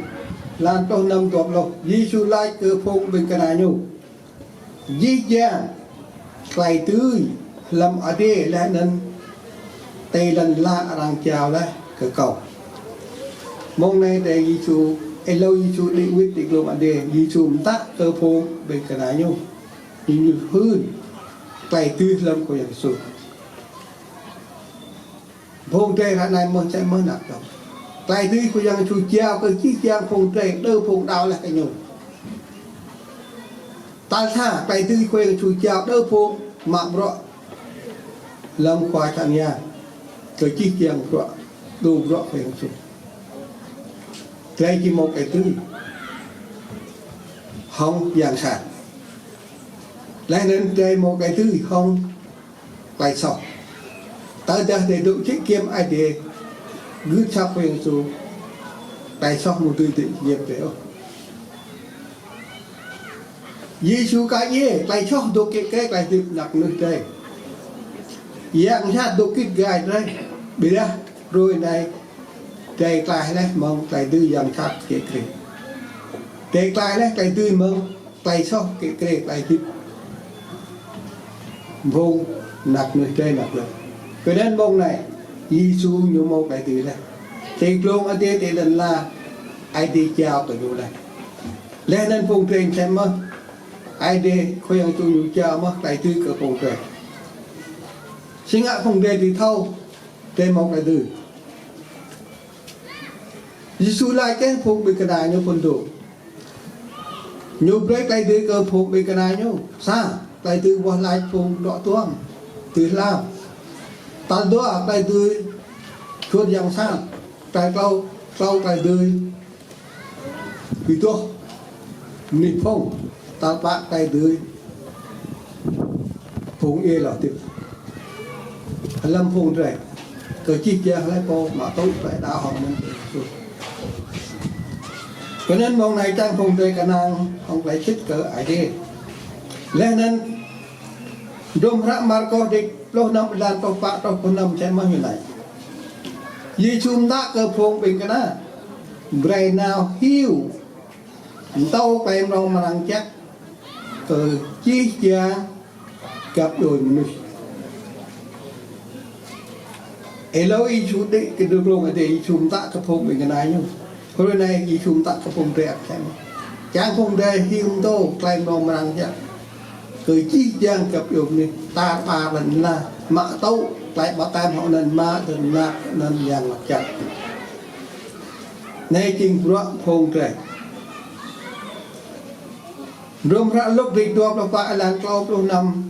lan pluh năm, dua pluh. Yêsu laĭ kơ phung ƀing kơna ñu: Jih jang tơlơi dưi hlăm adai laih anŭn ti lŏn ala arăng jao laih kơ kâo. Mơ̆ng anai drơi Yêsu, hlâo Yêsu đĭ wĭt ti glông adai, Yêsu mơtă kơ phung ƀing kơna ñu. Ñu hưn tơlơi dưi hlăm Khua Yang Yêsu. Phung drơi ră anai mơ̆ čai mơ̆ năk dong. Tơlơi dưi Khua Yang Yêsu jao kơ jih jang phung drơi, đơ phung đaŏ laih kơ ñu. Tal sa, tơlơi dưi Khua Yang Yêsu jao đơ phung mă bruă lăm khua čang yang, kơ jih jang bruă, đơ bruă Khua Yang Yêsu. Drơi či hmâo tơlơi dưi hăng yang sat. Laih anŭn drơi hmâo tơlơi dưi hăng tơlơi soh. Tơdah drơi dŏ jĕ giăm Ơi Adai, gưt asăp Khua Yang Yêsu, tơlơi soh mơ̆ dưi dŏ giăm drơi ôh. Yêsu kah yơh, tơlơi soh dŏ kĕ kĕ tơlơi hơdip anăk mơnuih drơi. Yang sat dŏ git gai drơi. Ƀiădah hrơi anai drơi klaih laih mơ̆ng tơlơi dưi yang sat kĕ kĕ. Drơi klaih laih tơlơi dưi mơ̆ng tơlơi soh kĕ kĕ tơlơi hơdip phung anăk mơnuih drơi anăk lĕ. Kơnơ̆ng mơ̆ng anai, Yêsu ñu hmâo tơlơi dưi laih. Ti glông adai ti lŏn ala, Ơi Adai jao kơ ñu laih. Laih anŭn phung drơi sem mơ̆, Ơi Adai Khua Yang Yêsu ñu jao mơ̆ tơlơi dưi kơ phung drơi. Sĭt ngă phung drơi dưi thâo, drơi hmâo tơlơi dưi. Yêsu laĭ kơ phung ƀing kơna ñu phŭn dŏ. Ñu brơi tơlơi dưi kơ phung ƀing kơna ñu. Sa, tơlơi dưi wah laĭ phung dŏ tuam, dưi hlam. Tal dua, tơlơi dưi kơnơ̆ng yang sat. Tal klâo, klâo tơlơi dưi pơtô mơnuih phung. Tal pă tơlơi dưi phung ih lŏ tĭp. Hlăm phung drơi, kơ jih jang hlơi pô mă tŭ tơlơi đaŏ hăng anŭn. Kơnơ̆ng mơ̆ng anai čang phung drơi kơnang hăng tơlơi sĭt kơ Ơi Adai. Laih anŭn dôm hră Markôs dêh pluh năm, lan pluh pă truh pluh năm čang mơ̆ ñu laĭ. Yêsu mơtă kơ phung ƀing kơna, brơi nao hyu pơtô tơlơi mrâo mrang jăk kơ jih jang găp djuai mơnuih. Hlâo Yêsu đĭ kơ ti glông adai, Yêsu mơtă kơ phung ƀing kơna ñu. Hrơi anai Yêsu mơtă kơ phung drơi ăt čang. Čang phung drơi hyu pơtô tơlơi mrâo mrang jăk kơ jih jang găp djuai mơnuih tar ƀar lŏn ala, mă tŭ tơlơi baptem hăng anŭn, mă tơlơi mơak anŭn yang mơak jăk. Anai jing bruă phung drơi. Dôm hră Luk dêh dua pluh pă, lan klâo pluh năm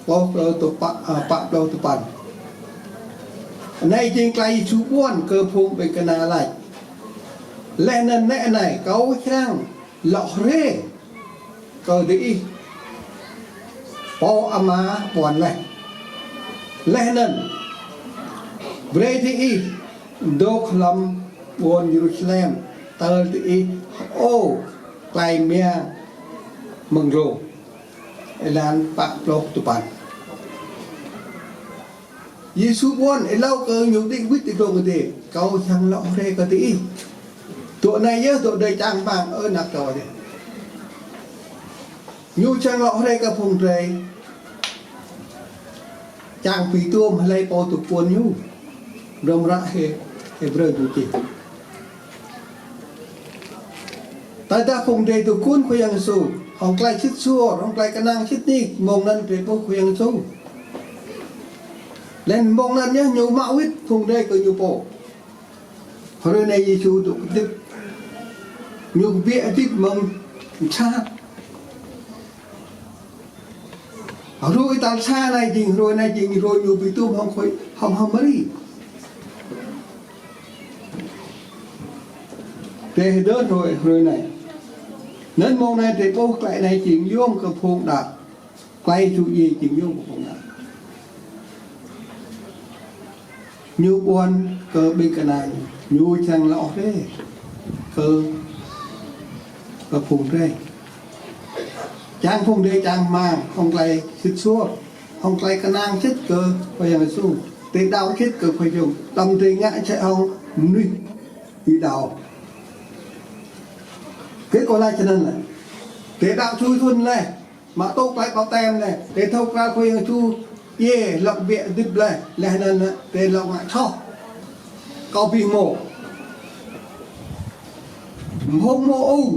truh pluh tơpă, a, pă pluh tơpăn. Anai jing tơlơi Yêsu ƀuăn kơ phung ƀing kơna laĭ: Laih anŭn nĕ anai, kâo črang lŏ rai kơ diih pô Ama ƀuăn laih. Laih anŭn brơi diih dŏ hlăm ƀuôn Yêrusalem, tơl tơ ih hơô klai mia mơ̆ng glông. Êlan pă pluh tơpăn. Yêsu ƀuăn, êlâo kơ ñu đĭ wĭt ti glông adai, kâo čang lŏ rai kơ tơ ih. Dŏ anai yơh, dŏ drơi čang hmang, ơ ană kâo adai. Ñu čang lŏ rai kơ phung drơi čang pi tuôm hlơi pô tơguan ñu. Hrŏm hră Hê-, Hêbrơ ñu čih. Tơdah phung drơi tơguan Khua Yang Yêsu, hŏng klai sĭt suôr, hŏng klai kơnang sĭt nik, mơ̆ng anŭn drơi ƀuh Khua Yang Yêsu. Laih anŭn mơ̆ng anŭn yơh ñu mă wĭt phung drơi kơ ñu pô. Hrơi anai Yêsu dŏ hơdip. Ñu kơbiă hơdip mơ̆ng sat. Hrơi tal sa anai jing, hrơi anai jing, hrơi ñu pi tuôm hŏng Khua, hŏng, hŏng Mari. Tơdơi hrơi, hrơi anai. Anŭn mơ̆ng anai tơƀuh klai anai jing yôm kơ phung đaŏ. Klai Yêsu djai jing yôm kơ phung đaŏ. Ñu ƀuăn kơ ƀing kơna ñu, ñu čang lŏ rai kơ, kơ phung drơi. Čang phung drơi čang hmang, hŏng klai sĭt suôr, hŏng klai kơnang sĭt kơ Khua Yang Yêsu. Tơlơi đaŏ sĭt kơ Khua Yang, đăm tơlơi ngă sĭt hŏng mơnuih ƀu đaŏ. Kơ kâo laĭ čơnăn lĕ. Tơlơi đaŏ sui thun lĕ. Mă tŭ klai baptem anai, tơlơi thâo krăn Khua Yang Yêsu, yơh, lŏ kơbiă hơdip laih, laih anŭn, tơlơi lŏ ngă soh. Kâo ƀu hmâo. Hmâo hmâo ôh,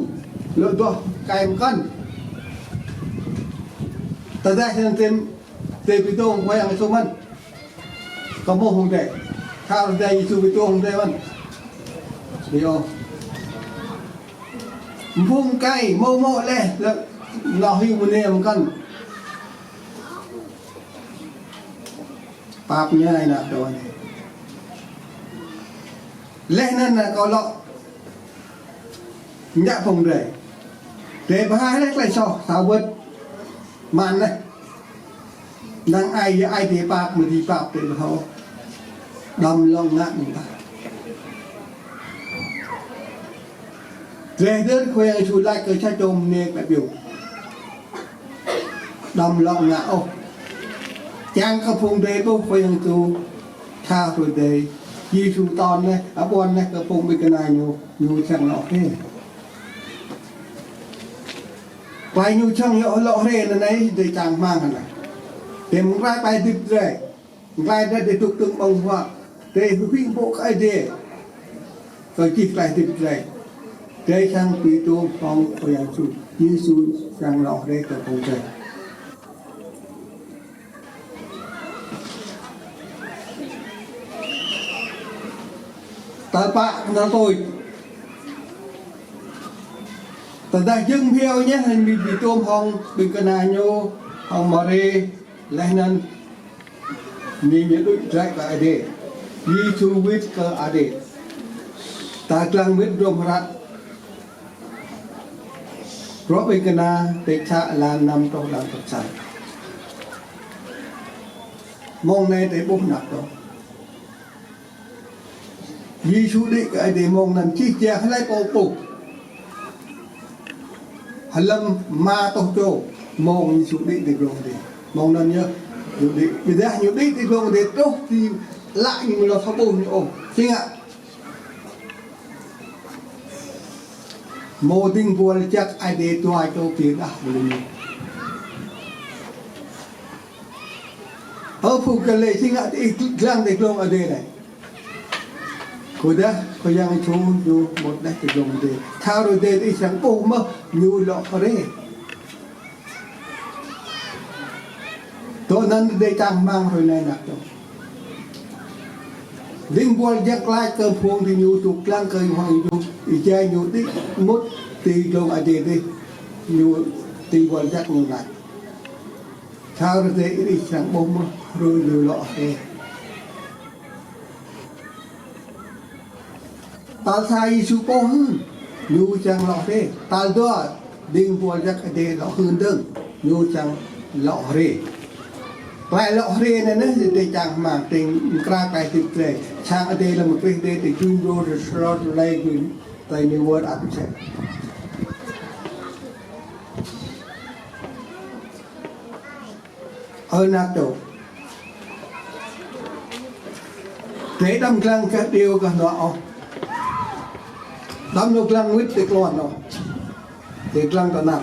lŏ duah kai mơkăn. Tơdah čang tơlơi, tơlơi pi tuôm Khua Yang Yêsu mơ̆n. Kâo hmâo hăng drơi. Thâo drơi Yêsu pi tuôm hăng drơi mơ̆n. Ƀu ôh. Phung kai, hmâo hmâo laih, lŏ, lŏ hyu mơnê mơkăn. Pap ñai ană tui anai. Laih anŭn ană kâo lŏ. Ñă phung drơi. Drơi pơhaih laih klai soh, sa wơ̆t. Mơ̆n laih. Năng ai, ai tơlơi pap, mơ̆ tơlơi pap tơlơi pơthâo. Đăm lŏ ngă mơ̆ng ta. Drơi dơ̆n Khua Yang Yêsu laĭ kơ sa čô mơnê klai ƀiu. Đăm lŏ ngă ôh. Čang kơ phung drơi ƀuh Khua Yang Yêsu. Tha hrơi drơi. Yêsu ton laih, a ƀuăn laih kơ phung ƀing kơna ñu, ñu čang lŏ rai. Klai ñu čang lŏ, lŏ rai anai, drơi čang hmang anai. Tơlơi mơ̆ng rai ƀai hơdip drơi. Mơ̆ng rai drơi tơdŭk tơ̆ng ƀơ̆ng huă. Drơi huĭ ƀô̆ kơ Ơi Adai. Kơ čih klai hơdip drơi. Drơi čang pi tuôm hăng Khua Yang Yêsu. Yêsu čang lŏ rai kơ phung drơi. Tal pă, tal tuč. Tơdah jing bhiâo ñĕh, anŭn ƀu, ƀu tuôm hăng ƀing kơna ñu, hăng Mari, laih anŭn ñu, ñu đuaĭ glaĭ kơ Ơi Adai. Yêsu wĭt kơ Ơi Adai. Ta lăng wĭt hrŏm hră. Bruă Ƀing Kơna, tĕk čă, lan năm truh lan pluh sa. Mơ̆ng anai tơƀuh anăp tŏ. Yêsu đĭ kơ Ơi Adai mơ̆ng anŭn čih jia hlơi pô ƀuh. Hlăm rơma rơtuh čô mơ̆ng Yêsu đĭ ti glông Ơi Adai. Mơ̆ng anŭn yơh, ñu đĭ. Ƀiădah ñu đĭ ti glông Ơi Adai truh ti lă ñu mơ̆ lŏ thâo ƀuh ñu ôh. Či ngă Mơ̆ ding buăl jak Ơi Adai dua čô pioh đah ƀơi ñu. Ơ phung Galilê, či ngă tơ ih lăng ti glông Ơi Adai anai. Kơđah Khua Yang Yêsu ñu mŭt đah ti glông Ơi Adai. Thâo Ơi Adai tơ ih săng ƀuh mơ̆ ñu lŏ rai. Tơ anŭn Ơi Adai čang rơmang hrơi anai năk tŏ. Ding buăl jak laĭ kơ phung ding ñu tŭk lăng kơ Yang Yêsu, ih jai ñu đĭ mŭt ti glông Ơi Adai dih, ñu ding buăl jak ñu laĭ. Thâo Ơi Adai ih săng ƀuh mơ̆ hrơi ñu lŏ rai. Tal sa Yêsu pô hưn, ñu čang lŏ rai. Tal dua, ding buăl jak Ơi Adai lŏ hưn dơ̆ng, ñu čang lŏ rai. Klai lŏ hriê anai neh, tơdơi čang hmang, tơdơi mơkra klai hơdip drơi. Sang Adai lăm mơkrih drơi, tơdơi jun rô, tơdơi srot, tơdơi lĕ gưl, tơdơi ni wơr ăt sĕ. Ơ ană tơ̆. Drơi đăm lăng kơ điêu kơ nua ôh. Đăm nua lăng wĭt tơdơi klon ôh. Tơdơi lăng tơnap.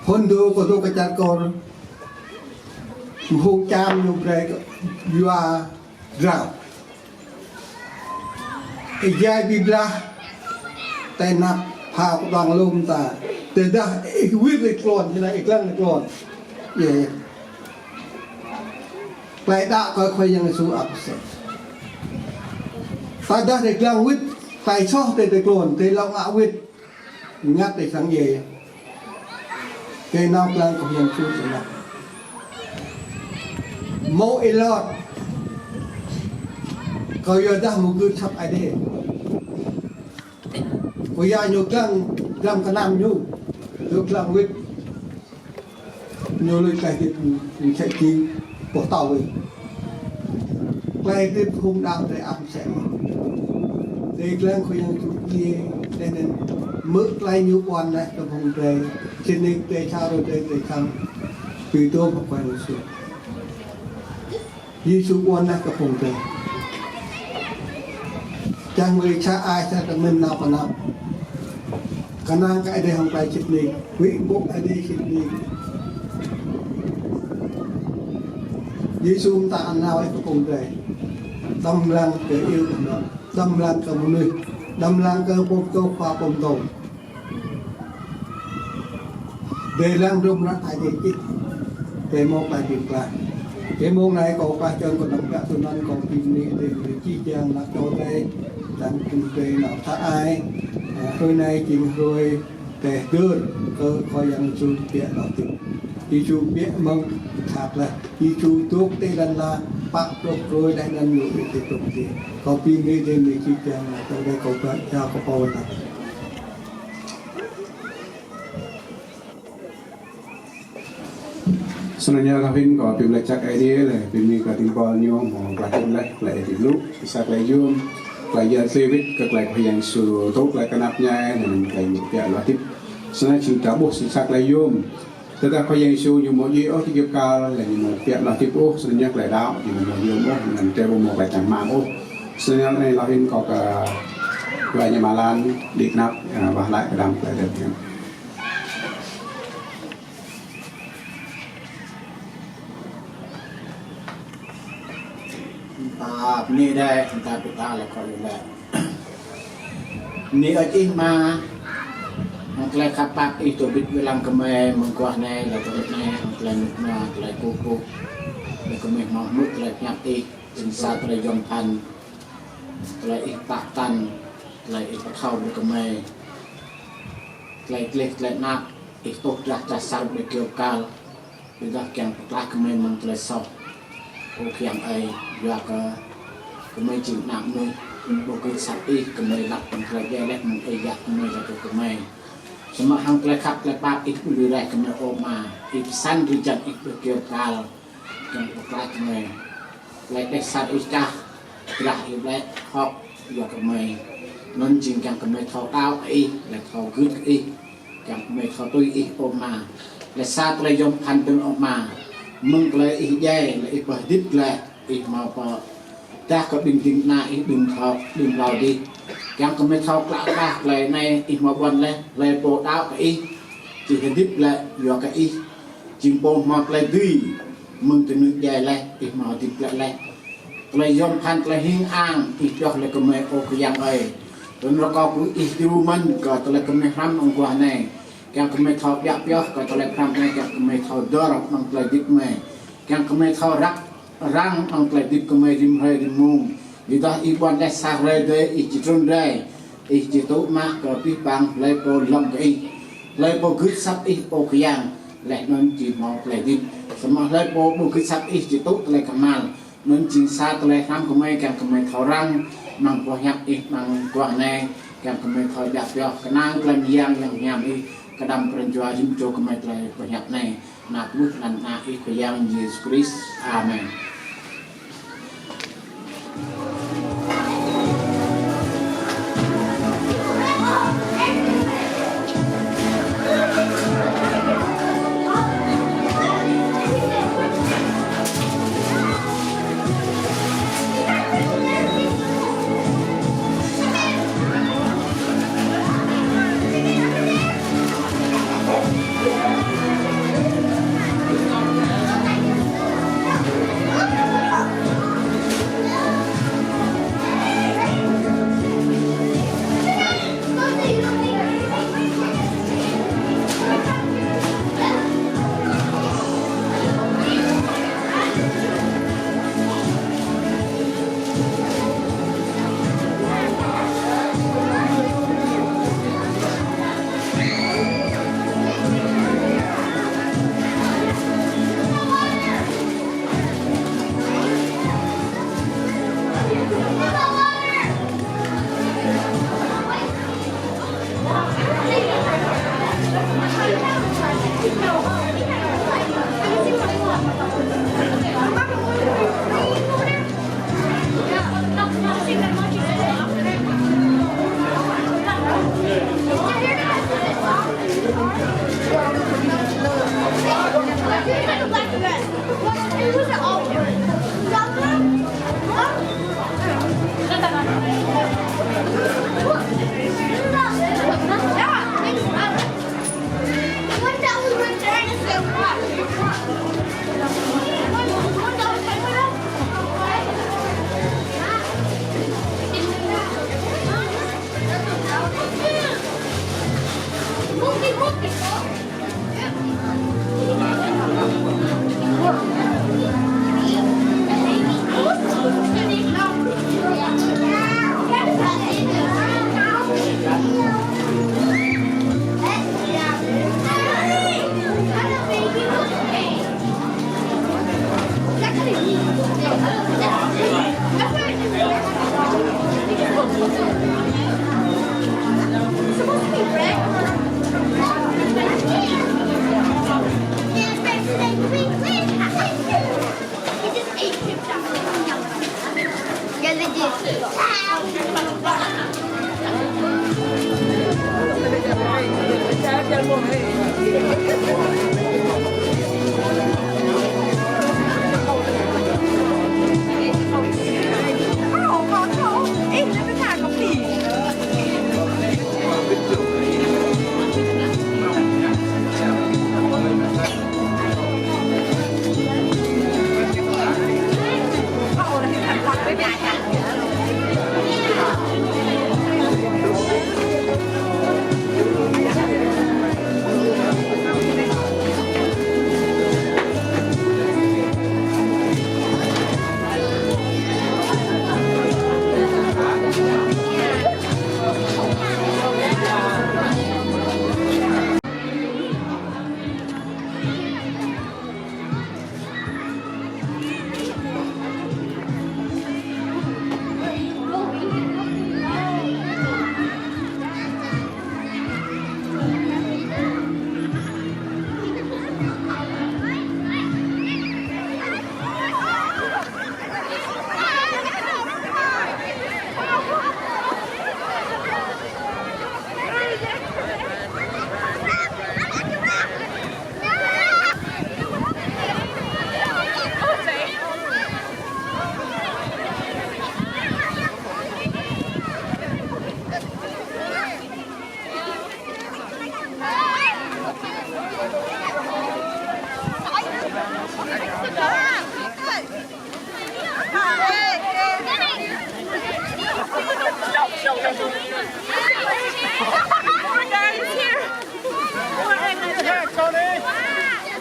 Phŭn dô kơ dô kơ čar kor. Mơhŭk čam ñu brơi kơ yua drao. Ih jai bi blah, tơnap, phao kơdŏng lŏm ta. Tơdah ih wĭt tơdơi klon, tơdah ih lăng tơdơi klon. Yơh. Klai đaŏ kơ Khua Yang Yêsu ăt sĕ. Tơdah tơdơi lăng wĭt, klai soh tơdơi klon, tơdơi lăng ăt wĭt. Ngă tơdơi sang yơh. Tơdơi nao lăng kơ Yang Yêsu tơnap. Mơ̆ ih lŏt. Kơ yua dah mơ̆ gưt săp Adai. Kơ yua ñu lăng, lăng kơnăm ñu. Ñu lăng wĭt. Ñu lui klai hơdip ñu sĕ či pơh tao wĭt. Klai hơdip hŭng đaŏ drơi ăt sĕ. Drơi lăng Khua Yang Yêsu či, tơdơi anŭn mơ̆ klai ñu ƀuăn laih kơ hŭng drơi. Sĭt nik drơi sa rô drơi, drơi sang. Tui tơ̆ Khua Yang Yêsu. Yêsu ƀuăn laih kơ hŭng drơi. Čang mơ̆ sa ai sa tơmĕn nao pơ anăp. Kơnang kơ Adai hăng klai sĭt nik, huĭ ƀô̆ Adai sĭt nik. Yêsu mơta anŭn laih kơ hŭng drơi. Đăm lăng kơ iâu kơ anŭn. Đăm lăng kơ mơnuih. Đăm lăng kơ pô pơtô khua pô pơtô. Drơi lăng rŭm răng Adai čih. Drơi mơ̆ klai bi blah. Drơi mơ̆ng anai kâo pơčrang kơ anăp gah tơnăn kâo bi mơni drơi mơni čih jang anăp čô drơi. Dăng kơ drơi anăp sa ai. Hrơi anai jing hrơi tơdơi dơr kơ Khua Yang Yêsu biă lŏ hơdip. Yêsu biă mơ̆ng khăp laih. Yêsu dŏ tơdơi lăn la pă pluh hrơi đaŏ anŭn ñu ƀu tơdơi dŏ tơdơi. Kâo bi mơni drơi mơni čih jang anăp čô drơi kâo pơčrang kơ pô wơ̆t. Snăn ñu rơhĭn kâo bi mlĕ čăk Aê Diê lĕ, bi mni kơ ding pôl ñu mơ̆ng klai hơdip lĕ, klai hơdip lu, sa klai yôm, klai yăl dlê wĭt kơ klai Khua Yang Yêsu, tŭ klai kơnăp ñu, anŭn klai ñu biă lŏ hơdip. Snăn jing ta ƀuh sa klai yôm. Tơdah Khua Yang Yêsu ñu mơ̆ djai ôh tơlơi kơyâo kal, lĕ ñu mơ̆ biă lŏ hơdip ôh, snăn ñu klai đaŏ, ñu mơ̆ yôm ôh, anŭn drơi ƀu mơ̆ klai čang hmang ôh. Snăn ñu anai rơhĭn kâo kơ klai ñu mơlan, đĭ kơnăp, a, wah laĭ kơ đăm klai hơdip ñu. Ta bơni Adai, ta pơtă lĕ kơ ñu lĕ. Bơni ơi Ih Ama, hăng tơlơi khăp pap Ih dŏ bĭt wai lăng kơ gơmơi mơguah anai, lĕ tơlơi anai, hăng tơlơi mŭt nua, tơlơi kơkuh kơkuh. Lĕ gơmơi hmâo hmư̆ tơlơi pơhiăp Ih, jing sa tơlơi yôm phăn, tơlơi Ih pap tăn, tơlơi Ih pơthâo brơi kơ gơmơi. Tơlơi gleh, tơlơi anăp, Ih tuh drah čar sar ƀơi kơyâo kal. Ƀiădah kiăng pơklaih gơmơi mơ̆ng tơlơi soh. Ơ Khua Yang ơi, yua kơ gơmơi jing ană mơnuih, ƀu gưt asăp Ih, gơmơi lăp hăng tơlơi djai laih mơ̆ng Ih yua gơmơi laih kơ gơmơi. Samơ̆ hăng tơlơi khăp tơlơi pap Ih ƀu lui raih gơmơi ôh Ama, Ih pơsăn drơi jăn Ih ƀơi kơyâo kal. Kiăng pơklaih gơmơi. Tơlơi gleh sar Ih čah, drah Ih ƀlĕ hŏk yua kơ gơmơi. Anŭn jing kiăng gơmơi thâo đaŏ kơ Ih, lĕ thâo gưt kơ Ih. Kiăng gơmơi thâo tui Ih ơ Ama. Lĕ sa tơlơi yôm phăn dơ̆ng ơ Ama. Mơ̆ng tơlơi Ih djai, lĕ Ih pơhơdip glaĭ, Ih hmâo pơdah kơ ƀing ding kơna Ih ƀing thâo, ƀing hlâo adih. Kiăng gơmơi thâo klă klah tơlơi anai Ih hmâo ƀuăn laih, hlơi pô đaŏ kơ Ih, či hơdip glaĭ yua kơ Ih. Jing pô hmâo tơlơi dưi, mơ̆ng tơnưh djai laih, Ih hmâo hơdip glaĭ laih. Tơlơi yôm phăn tơlơi hing ang, Ih pioh lĕ gơmơi ơ Khua Yang ơi. Tơl rơkâo kơ Ih djru mơ̆n kơ tơlơi gơmơi hrăm mơguah anai. Kiăng gơmơi thâo biă pioh kơ tơlơi hrăm anai, kiăng gơmơi thâo dơr mơ̆ng tơlơi hơdip gơmơi. Kiăng gơmơi thâo răk răng mơ̆ng tơlơi hơdip gơmơi rĭm hrơi rĭm mông. Ƀiădah Ih ƀuăn laih sa hrơi drơi, Ih či trŭn drơi. Ih či tŭ mă kơ abih bang hlơi pô lŏm kơ Ih. Hlơi pô gưt asăp Ih ơ Khua Yang, laih anŭn či hmâo tơlơi hơdip. Samơ̆ hlơi pô ƀu gưt asăp Ih či tŭ tơlơi kơhma̱l. Anŭn jing sa tơlơi hrăm gơmơi kiăng gơmơi thâo răng, mơ̆ng boh hiăp Ih mơguah anai, kiăng gơmơi thâo biă pioh, kơnang tơlơi mơyang yang hiam Ih, Kơnăm pran jua jing čô kơmơi tơlơi pơhiăp anai, ană mơnuih anăn Ană Ih Khua Yang Yêsu Krist. Amen.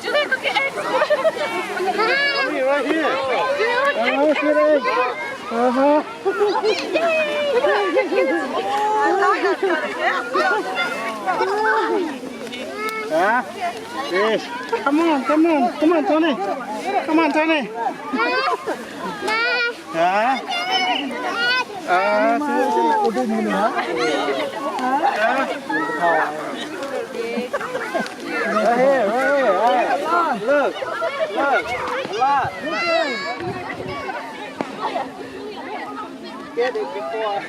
Julie, look at eggs. Mommy, right here. Julie, look at eggs. Uh-huh. Hả? Yes. Come on, come on, come on, Tony. Come on, Tony. Hả? À, xin lỗi, xin lỗi, xin lỗi. Hả? Hả? Right here, right here, right here. Look, look, look. Get it before.